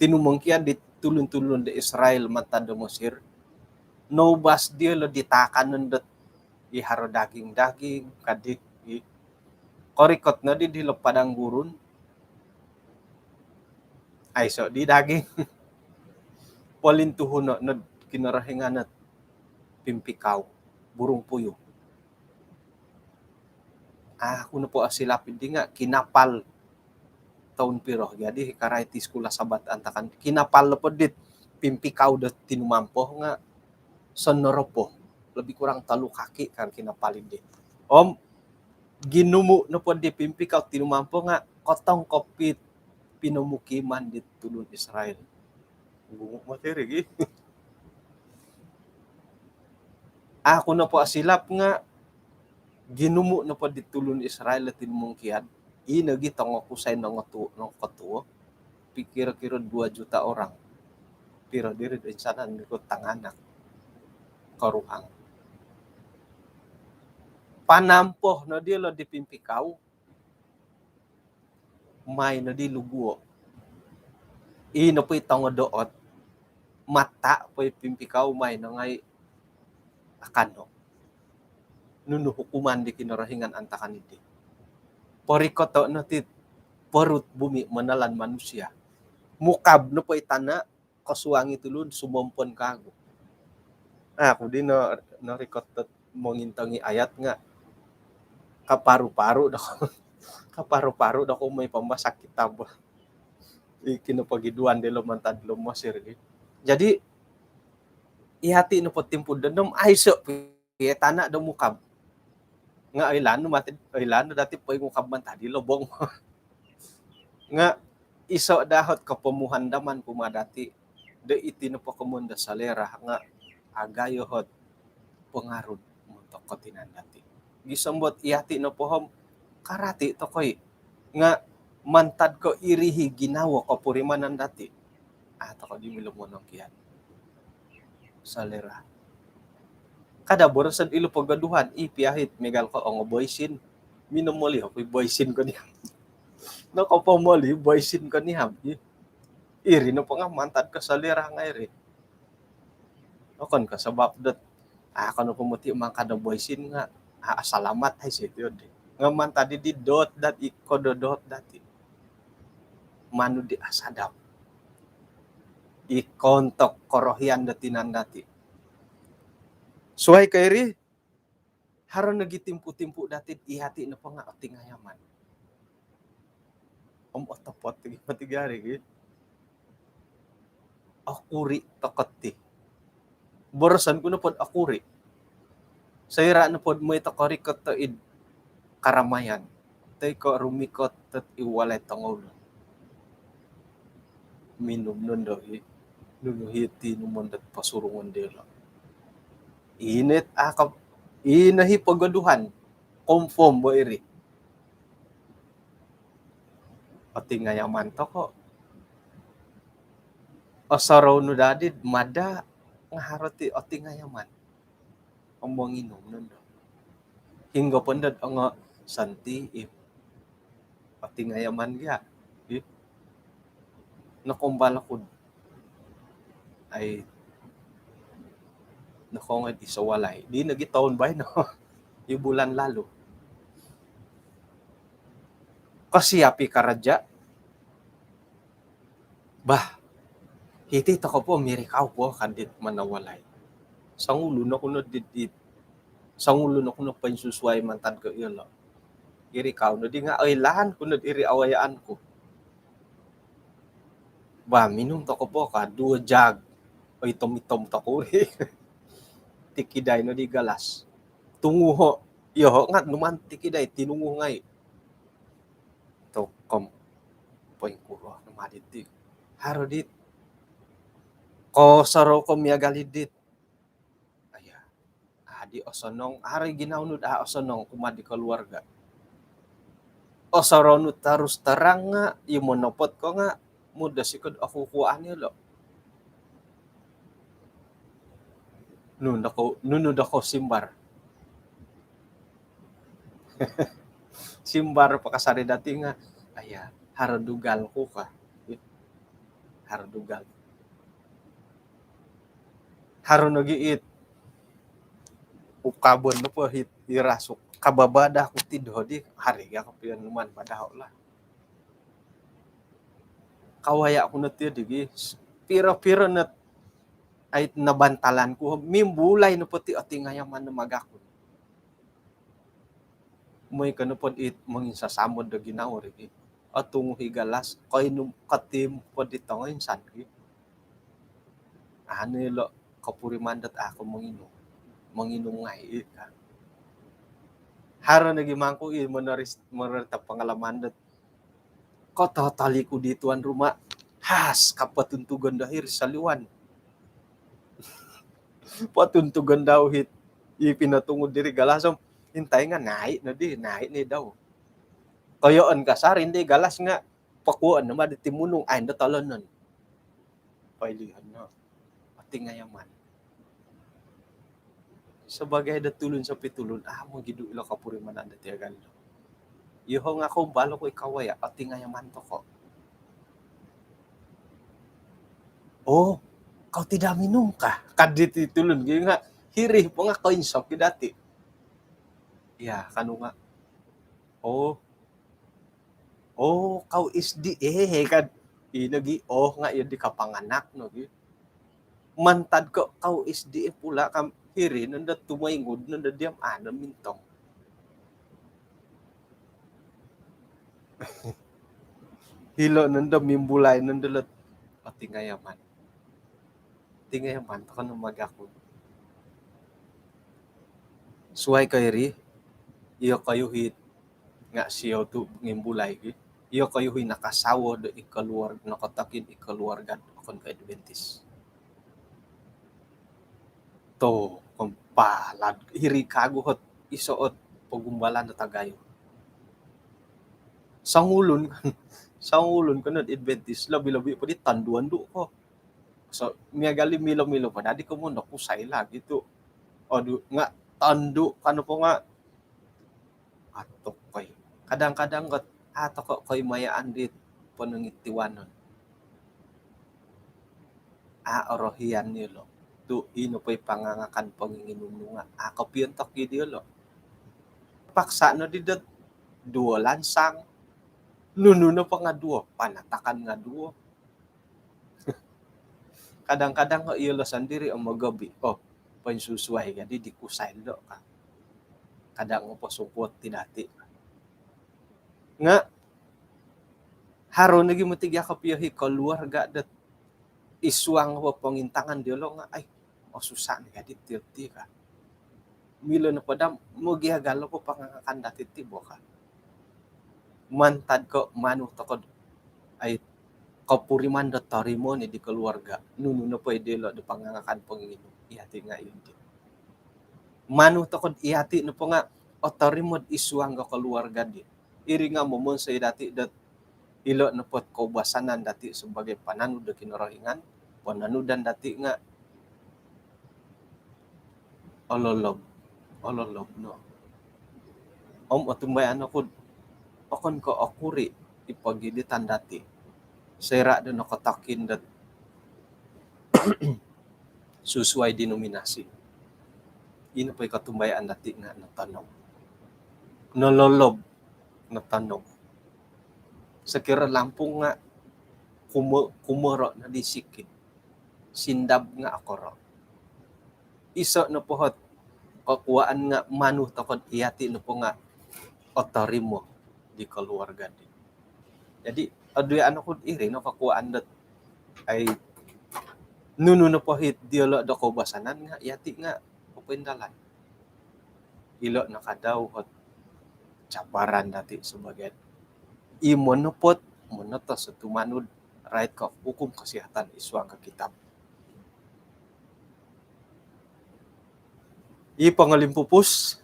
tinumongkiad di tulun-tulun do Israel mantad do Mesir, noubas diolo di taakanon dot i haro daging-daging kadi, i korikot no di dilo padang gurun. Aiso di daging. Polintuhuno no do Kinorohingan ot pimpikau. burung puyuh. Aku nopo asilap di nga kinapal toun piro. Jadi karai ti sekolah Sabat antakan kinapal nopo dit pimpikau do tinumampo nga sonoropo. Lebih kurang tolu kaki kan kinapal di. Om ginumu nopo di pimpikau tinumampo nga kotongkop it pinomukiman di tulun Israel. Gumu mati ri gi. Aku nopo asilap nga ginumu nopo di tulun Israel ti mungkian. I nogi tongo kusai nongotu nongotuo. Pikir-kira dua juta orang. Piro diri do insanan ikut tanganak koruhang. Panampoh no diolo di pimpikau. Mai no di luguo. I nopo i tongo doot. Mata po i pimpikau mai no ngai akano. Nunu hukuman di Kinorohingan antakan di. Porikoto no ti perut bumi menelan manusia. Mukab nopo i tana kosuangi tulun sumompon kagu. Aku di no, norikot dot mongintongi ayat nga kaparu-paru do kaparu-paru do kumoi pambasa kitab. Iki no pogiduan dilo mantad lo Mesir gi. Jadi ihati no potimpu denom aiso pie tana do mukab. Nga oilaan nu mati, oilaan nu dati poi ngukab mantad di lobong. Nga iso dahot kopomuhandaman kuma dati do iti nopo komon do salera nga agayo hot pengaruh montok kotinan dati. Gisombot iati nopo hom karati tokoi nga mantad ko irihi ginawo kopurimanan dati. Ah, toko di milo monongkian. Salera. Kada boroson ilo pogoduhan, i piahit miagal ko ongo boisin. Minomoli oku i boisin ko ni. Nokopomoli boisin ko ni ham. Iri nopo nga mantad ko salera ngai ri. Okon ko sabab dot, ah, kono pomoti mangkada boisin nga, ah, salamat hai siti odi. Nga mantad di dot dat iko dodot dati. Manu di asadap. Ikon tok korohian do tinan dati. Suai ko iri, haro nogi timpu-timpu dati ihati nopo nga otingayaman. Om otopot gi mati gari gi. Okuri tokoti. Boroson ku nopod okuri. Soira nopod moi tokorikot to id karamayan. Toi ko rumikot tot i walai tongoulun. Minum nondo hi. Nunu hi tinumon dot pasurungon dilo. Init akap. Ino hi pogoduhan. Confirm bo iri. Otingayaman toko. Osorou nu dadi mada nga haro ti otingayaman. Om monginum nondo. Hinggo pondot ongo santi i otingayaman gia. Di. Nokombal oku. Ai. Nokongoi di sawalai. Di nogi toun baino. I bulan lalu. Kosiapi karaja. Bah. Hiti toko po mirikau po kadit manawalai. Songulun oku no di, di, songulun oku no poinsusuai mantad ko iyolo. Irikau no di nga oilaan ku no iri awayaan ku. Bah, minum toko po ka duo jag. Oitom-itom toko ri. Tikidai no di galas. Tunguho. Iyoho nga numan tikidai tinunguh ngai. Tokom. Poingkuro no madi ti. Haro dit. Ko soro ko miagal dit. Aya. Adi osonong, ari ginawo nu da osonong kumaa di keluarga. Osorou nu terus terang nga, i monopot ko nga, mudo sikod oku kuaan ilo. Nunu doko, nunu doko simbar. Simbar pakasari dati nga, aya, haro dugal ku ka. Haro dugal. Haro nogi it ukabon nopo hit irasuk. Kababada ku tido di hari ga kopion numan padaho lah. Kawaya ku no tiyo digi piro-piro no ai nabantalan ku, mimbulai nopo ti otingayaman no magakun. Moi ko nopo dit monginsasamod do ginawo ri, otunguhi galas, koinum, kotiim po di tongoinsan ki. Anu ilo kopuriman dot aku monginum. Monginum ngai i ka. Haro nogi mangku i monoris, monorita pangalaman dot kototoli ku di tuan rumah. Has, kapatuntugon dahir saliwan. Patuntugon dau hit i pinotungud diri galas om intai nga nai no di, nai ni dau. Koyoon kasar indi galas nga pakuon nama di timunung ain do tolonon. Pailihan no. Otingayaman. Sebagai do tulun sopi tulun, ah, mogidu ilo kopurimanan do tiagal do. Yoho nga kombalo ko ikawaya, otingayaman toko. Oh, kau tidak minum kah? Kadit i tulun gi nga hiri po nga koinsok i dati. Ya, kanu nga. Oh, oh, kau S D A kan. Ino gi, oh, nga iyo di kapanganak no gi. Mantad ko kau S D A pula kam hiri nondo tumoingud nondo diam ano mintong. Hilo nondo mimbulai nondo lot otingayaman. Tingayaman toko no magakun. Suai ko iri, iyo koyu hit nga siou tu ngimbulai gi. Iyo koyu hi nakasawo do i keluarga, nokotokin i keluarga okon ko Adventist. To, kompalad, iri kagu hot iso ot pogumbalan do tagayo. Songulun, songulun ko no Adventist, lobi-lobi po di tondu-ondu ko. So, miagal i milo-milo po dadi komoyon do kusai lagi tu. Odu, nga tondu kanu po nga atukoi. Kadang-kadang got, ah, toko koimayaan di ponongitiwanon. Ah, orohian ni lo. Tu ino po i pangangakan ponginginum nu nga, ah, kopiontok i diolo. Paksa no di dot duo lansang. Nunu no po nga duo, panatakan nga duo. Kadang-kadang ko iyolo sandiri o mogobi. Oh, poinsusuai gadi di kusai do ka. Kadang opo support ti dati. Nga haro nogi moti gia kopio hi keluarga dot isuang opo pongintangan diolo nga, ai, oh, susah ni gadi ti, ti ka. Milo nopo da mogiagal opo pangangakan dati ti bo ka. Mantad ko manu tokod ai kopuriman do torimo ni di keluarga. Nunu nopo i diolo do pangangakan ponginginum. Iyati nga iyo di. Manu tokod iyati nopo nga otorimo id suang do keluarga di. Iri nga momonsoi dati dot ilo nopo ot koubasanan dati sebagai pananud do Kinorohingan, pananudan dati nga ololob, ololob no. Om otumbayaan oku, okon ko okuri i pogilitan dati. Soira do nokotokin dot susuai denominasi. Ino po i kotumbayaan dati nga notonom. Nololob, notonom. Sokiro lampung nga kumo-, kumoro no di sikit. Sindab nga okoro. Iso nopo ot kokuaan nga manu tokod iyati nopo nga otorimo di keluarga di. Jadi, oduyan oku iri no kokuaan dot ai nunu nopo hit diolo do koubasanan nga iyati nga popoindalan. Ilo no kadau ot cabaran dati sebagai i monopot, monotos o tumanud rait ko hukum kesihatan id suang ko kitab. I pongolimpupus,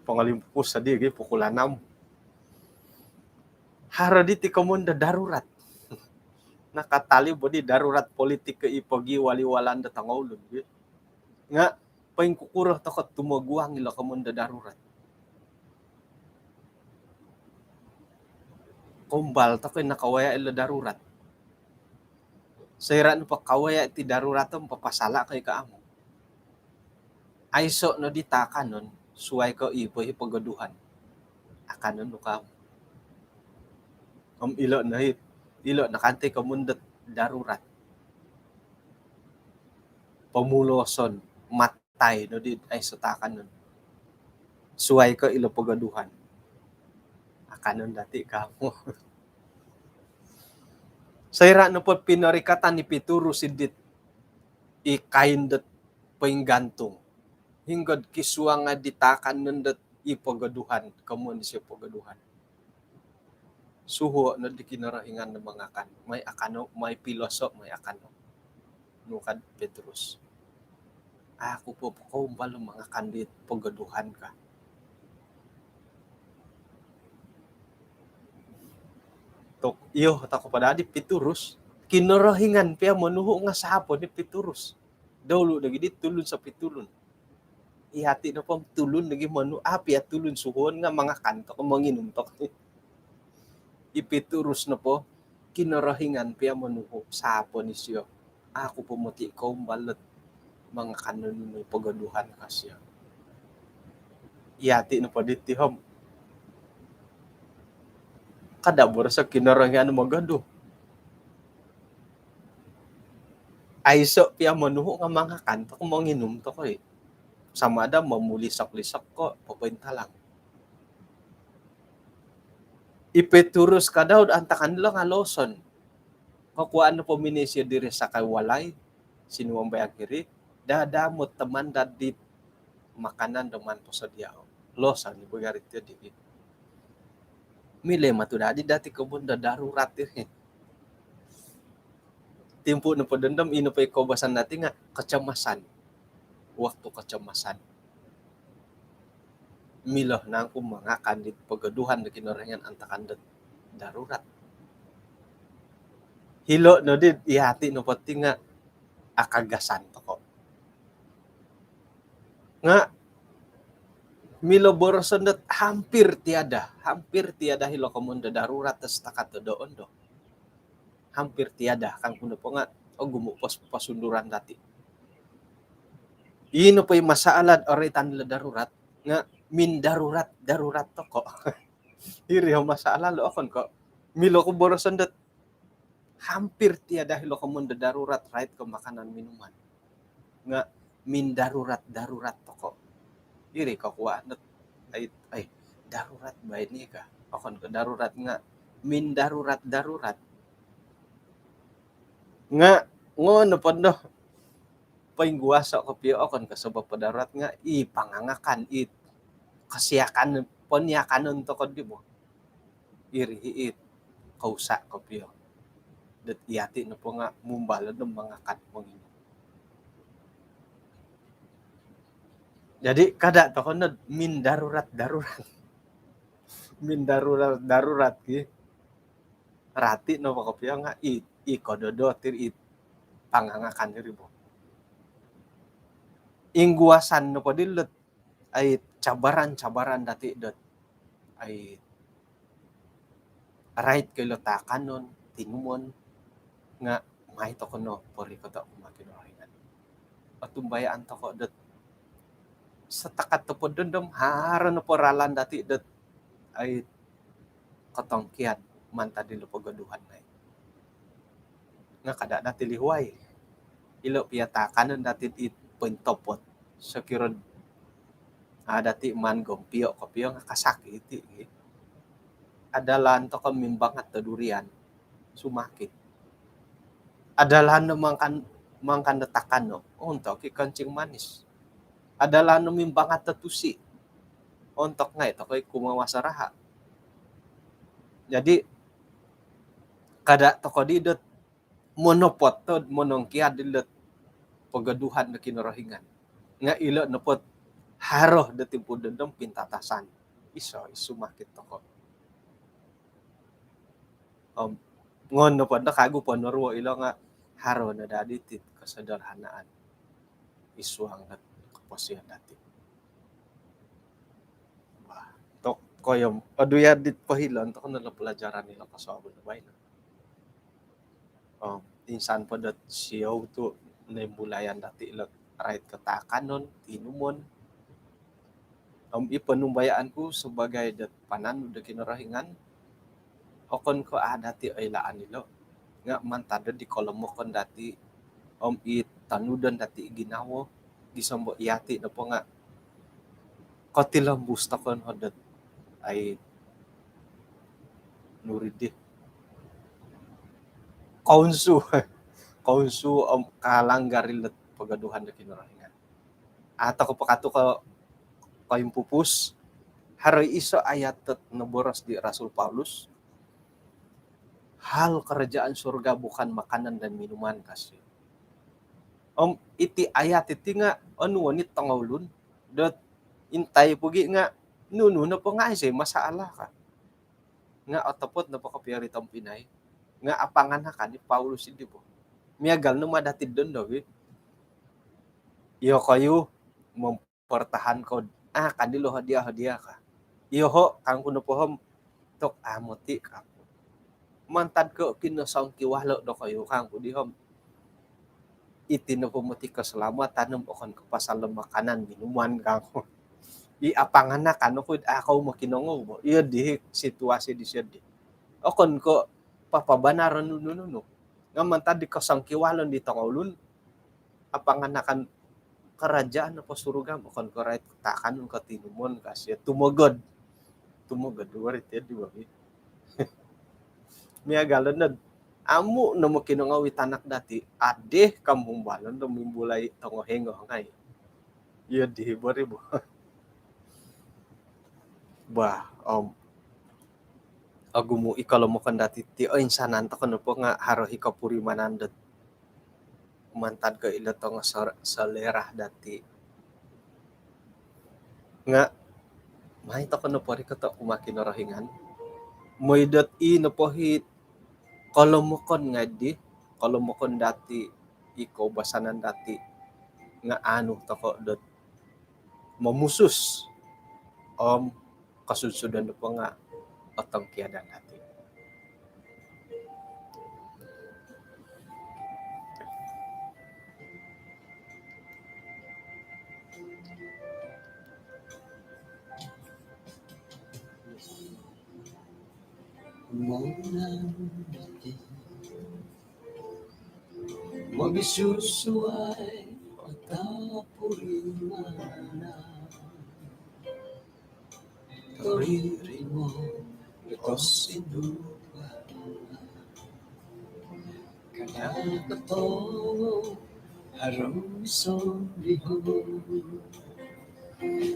pongolimpupus tadi gi pukul anam. Haro diti komoyon do darurat. Nakatalib o di darurat politik ko i pogiwali-walaan do tongoulun gi. Nga poingkukuro toko tumoguang ilo komoyon do darurat. Kombal toko i nakawaya ilo darurat. Soira nopo kawaya ti darurat om papasala ko i ka amu. Aiso no di taakanon, suai ko i po i pogoduhan. Akanon nu ka amu. Om ilo no i, ilo no kanto komoyon dot darurat. pomuloson, matai no di aiso taakanon. Suai ko ilo pogoduhan. Akanon dati kamu. Soira nopo pinorikatan i Pitrus dit i kain dot poinggantung, hinggod kisuangan di taakanon dot i pogoduhan, komoyon disio pogoduhan. Suhuo no di Kinorohingan do mangakan, mai akano, mai piloso, mai akano. Nu ka di Pitrus, "Aku po pokoumbal mangakan di pogoduhan," ka. Tok, iyo, toko po daa di Pitrus, Kinorohingan pia monuhu nga sapo ni Pitrus. Dolu nogi di tulun sopitulun. Iyati nopo tulun nogi monu, api ya tulun suhuon nga mangakan toko, monginum toko. I Pitrus nopo, Kinorohingan pia monuhu sapo ni sio. Aku po moti koumbal dot mangakan nunu pogoduhan ka sio. Iyati nopo diti om, kada boroso Kinorohingan mogoduh. Aiso pia monuhu nga mangakan toko, monginum toko i. Sama ada momulisok-lisok ko popointalang. I Pitrus ka dau antakan lo nga loson. Kokuaan nopo mini sio diri sakai walai, sinumambayang iri, dada mo teman dadi makanan do maan posodia. Loson i bogari tio di. Milo matu dadi dati komoyon do darurat iri. Timpu nopo dondo om, ino po i koubasan dati nga kecemasan. Waktu kecemasan. Milo nangku mangakan di pogoduhan do Kinorohingan antakan do darurat. Hilo no di iyati nopo ti nga akagasan toko. Nga milo boroson dot hampir tiada, hampir tiada hilo komoyon do darurat do setakat do ondo. Hampir tiada, kangku nopo nga ogumu pos-, posunduran dati. Ino po i masalah oroitan lo darurat nga mindarurat, darurat toko. Iri o masalah lo, okon ko. Milo ko boroson dot hampir tiada hilo komoyon do darurat, rait ko makanan minuman. Nga mindarurat, darurat toko. Iri kokuaan dot, ai, ai, darurat baino ka. Okon ko darurat nga mindarurat, darurat. Nga ngono po ndo, poingguaso kopio, okon ko sabab po darurat nga i pangangakan, i kasiakan, poniakanon toko di bo. Iri i kousa kopio. Dot iyati nopo nga mumbal do mangakan, monginum. Jadi kada toko no mindarurat, darurat. Mindarurat, darurat ki. Rati nopo kopio nga i, i kododo tiri, i pangangakan iri bo. Ingguasan nopo dilo dot, ai, cabaran-cabaran dati dot, ai, rait ko ilo taakanon, tinumon, nga mai toko no porikoto kumaa Kinorohingan. Otumbayaan toko dot setakat nopo dondo om, haro nopo ralan dati dot, ai, kotongkiad mantad ilo pogoduhan ngai. Nga kada dati lihuai. Ilo pia taakanon dati it pointopot. Sokiro, ah, dati maan gompio kopio nga kasakit i. Adalaan toko mimbangat do durian, sumakit. Adalaan no mangakan, mangakan do takano, ontok i kencing manis. Adalaan no mimbangat do tusi, ontok ngai toko i kumawas raha. Jadi kada toko di dot monopot do monongkiad dilo dot pogoduhan do Kinorohingan. Nga ilo nopo dot haro do timpu dondo om pintatasan, iso i sumakit toko. Om ngono po ndo kagu ponoruo ilo nga haro no dadi ti kesederhanaan id suang dot koposion dati. Bah, toko yo, odu ya dit pohilon toko no lo pelajaran ilo kosuabon baino. Om insan po dot siou tu noimbulayan dati ilo rait ko taakanon, tinumon. Om i ponumbayaan ku sebagai dot pananud do Kinorohingan, okon ko a dati oilaan ilo, nga mantad do di kolomokon dati, om i tonudon dati' ginawo, gisom do iyati' nopo nga' kotilombus toko' no dot ai nuri di kounsu, kounsu om kalanggar ilo't pogoduhan do Kinorohingan. Atau ko pakatu ko koimpupus, haro iso' ayat dot noboros di Rasul Paulus, "Hal kerajaan surga bukan makanan dan minuman," kasi. Om iti ayat iti nga' onu oni tongoulun dot intai pogi nga' nunu nopo nga' aiso masalah ka. Nga' otopot nopo kopio ri tompinai nga' apanganakan i Paulus idi bo. Miagal no ma dati' dondo wi. Iyokoyu mem- pertahanko, ah, kadi lo hadiah-hadiah ka. Iyoho', kangku nopo om, tok amu' ti kangku. Mantad ko' kinosongkiwalo' dokoyu kangku di om. Iti nopo moti keselamatan om okon ko' pasal do makanan minuman kangku. I apanganakan oku, ah, kou mokinongou bo. Iyo di situasi disio di. Okon ko' papabanar nunu-nunu. Nga' mantad di kosongkiwalo' di tongoulun, apanganakan kerajaan nopo surga, okon ko' rait taakanon ko' tinumon kasi, tumogod. Tumogod, dua ri tiyo di babi. Miagal nod amu' no mokinongou i tanak dati', adih kamumbalon do mimbulai tongohingo ngai'. Iyo di hibur-hibur. Bah, om ogumu' i kolomokon dati' ti, oinsanan toko' nopo nga' haro i kopurimanan dot mantad ko' ilo tongo ser-, selera dati'. Nga' mai toko' nopo ri koto' kumaa Kinorohingan. Moi dot i nopo i kolomokon ngai' di, kolomokon dati', i koubasanan dati' nga' aanu toko' dot momusus om kosunsudon nopo nga' otongkiadan dati'. Mogisusuai o topurimanan. Toririmo do kosindualan. Kada' kotongo haro sondihon.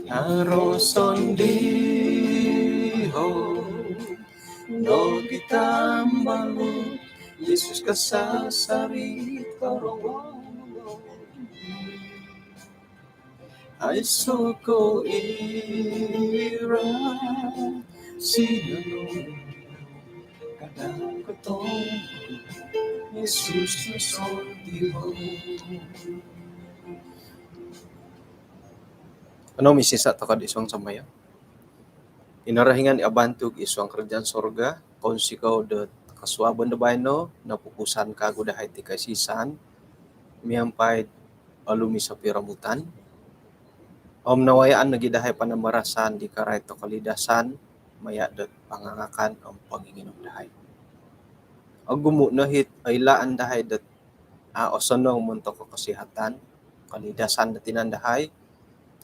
Haro sondihon nogi tambalut, Yesus kasasari torongou. Aiso ko' ira sinanu kada' kotongo Yesus sondihon. Ano misisa' toko' di suang sambayang. Kinorohingan i abantug i suang karajaan sorga, kounsikou do kosuabon do baino, nopupusan kagu dahai ti kaisisan miampai olumis o piromutan om nawayaan nogi dahai panambarasan di karait do kolidasan maya' do pangangakan om ponginginom dahai. Ogumu' no it oilaan dahai do a' osonong montok do kosihatan, kolidasan do tinan dahai,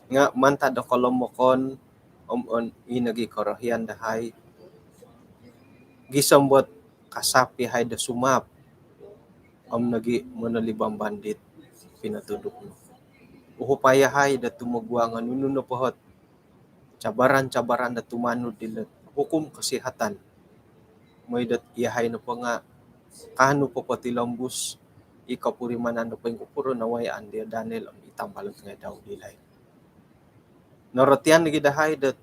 nga' mantad do kolomokon om on i nogi korohian dahai gisom dot kasap iyahai do sumaap om nogi monolibamban dit pinotuduk nu. Uhupai iyahai do tumoguang o nunu nopo ot cabaran-cabaran do tumanud dilo't hukum kosihatan. Moi dot iyahai nopo nga' kaanu popotilombus i kopurimanan do poingkukuro nawayaan diya' Daniel om i tambalut ngai' dau dilai. Norotian nogi dahai dot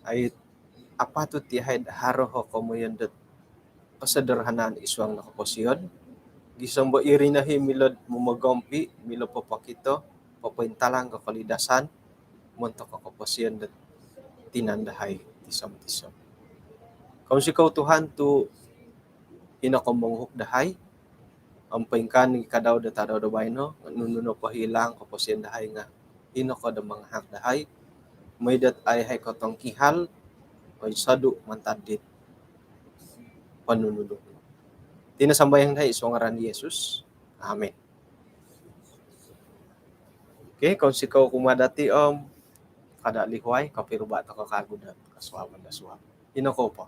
ai apatut iyahai do haro o komoyon dot kesederhanaan i suang do koposion. Gisom do iri no i milo'd momogompi', milo popokito, popointalang do kolidasan montok do koposion do tinan dahai tiso-tiso. Kounsikou Tuhan tu' ino ko monguhup dahai om poingkaa nogi kadau do tadau do baino, nunu nopo hilang koposion dahai nga' ino ko do mangahak dahai moi dot ai hai kotongkihal, oi sodu' mantad dit ponunuduk. Iti no sambayang dahai i suang ngaran Yesus. Amin. Okey, kounsikou kumaa dati om kada lihuai, kopiruba tokou kagu do kosuabon do suab. Ino ko po.